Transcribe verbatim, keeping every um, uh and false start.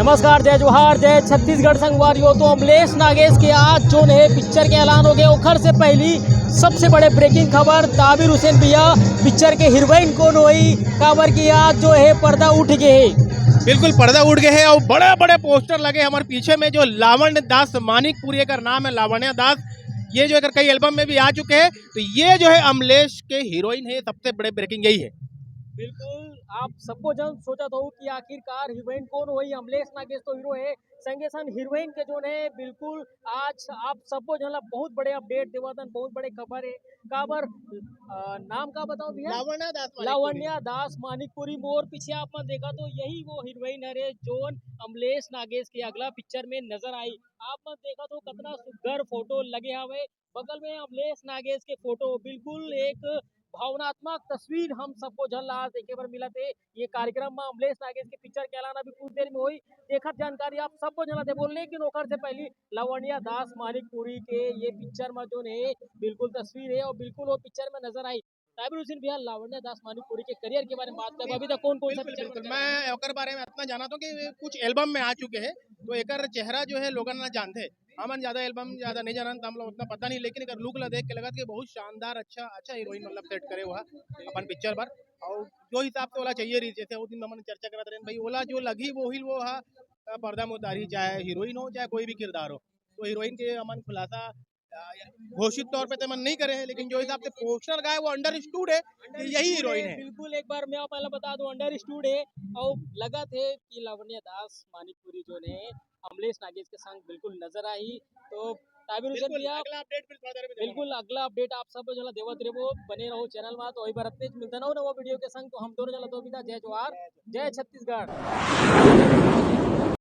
नमस्कार, जय जोहार, जय छत्तीसगढ़ संगवारियों। तो अमलेश नागेश के आज जोन हे पिक्चर के ऐलान हो गए, ओखर से पहली सबसे बड़े ब्रेकिंग खबर, ताबिर हुसैन भैया पिक्चर के हीरोइन कौन होही, काबर कि आज जो हे पर्दा उठ गए हे। बिल्कुल पर्दा उठ गए हे और बड़े बड़े पोस्टर लगे हमारे पीछे में, जो लावण्य दास मानिकपुरी एकर नाम है, लावण्य दास, ये जो एकर कई एल्बम में भी आ चुके हैं। तो ये जो है अमलेश के हीरोइन है, सबसे बड़े ब्रेकिंग यही है। बिल्कुल, आप सबको जन सोचत हो कि आखिरकार हीरोइन कौन होही। अमलेश नागेश तो हीरो है, संगे संग हीरोइन के जोन हे बिल्कुल आज आप सबो झन ला बहुत बड़े अपडेट देवत हन, बहुत बड़े खबर हे। काबर अ, नाम का बताओ भैया? लावण्या दास मानिकपुरी। लावण्या दास मानिकपुरी। मोर पीछे आप मन देखत हो, यही वो हीरोइन हरे जोन अमलेश नागेश के अगला पिक्चर में नजर आई। आप मन देखत हो कतना सुग्घर फोटो लगे हवे, बगल में अमलेश नागेश के फोटो, बिल्कुल एक भावनात्मक तस्वीर हम सबको झन ला आज देखे बर मिलत हे। ये कार्यक्रम में अमलेश नागेश के पिक्चर के ऐलान अभी कुछ देर में होही, देखत जानकारी आप सबको झन ला देबो। लेकिन ओकर से पहली लावण्या दास मानिकपुरी के ये पिक्चर में जोन हे बिल्कुल तस्वीर हे और बिल्कुल वो पिक्चर में नजर आई। ताबिर हुसैन भैया, लावण्या दास मानिकपुरी के करियर के बारे में बात करबो, अभी तक कौन कौन सा बिल्कुल, पिक्चर में बिल्कुल। नजर मैं आए? ओकर बारे में इतना जानत हूँ कि ये कुछ एल्बम में आ चुके हैं, तो एकर चेहरा जो है लोगन ना जानथे। हमन ज्यादा एल्बम ज्यादा नहीं जानन, तो हम लोग उतना पता नहीं, लेकिन एकर लुक ला देख के लगत कि बहुत शानदार, अच्छा, अच्छा हीरोइन मतलब सेट करे हुआ अपन पिक्चर पर। और जो हिसाब से ओला चाहिए रही, जैसे वो दिन हमन चर्चा करत रहे भाई, ओला जो लगी वो ही वो हा, पर्दा में उतारी, चाहे हीरोइन हो चाहे कोई भी किरदार हो। तो हीरोइन के हमन खुलासा अ, घोषित तौर पे तो हमन नहीं करे हैं, लेकिन जो हिसाब से पोस्टर लगा है वो अंडरस्टूड है कि यही हीरोइन है। बिल्कुल, एक बार मैं आप पहले बता दूं, अंडरस्टूड है और लगत हे कि लावण्या दास मानिकपुरी जोन हे अमलेश नागेश के संग बिल्कुल नजर आही। तो ताबिर हुसैन बिल्कुल, भैया, अगला अपडेट फिर थोड़ा देर में देना। बिल्कुल, अगला अपडेट आप सब झन ला देवत रहिबो, बने रहो चैनल में। तो वही बार इतने मिलता ना नवा वीडियो के संग, तो हम दोनों झन ला दो विदा, जय जोहार, जय छत्तीसगढ़।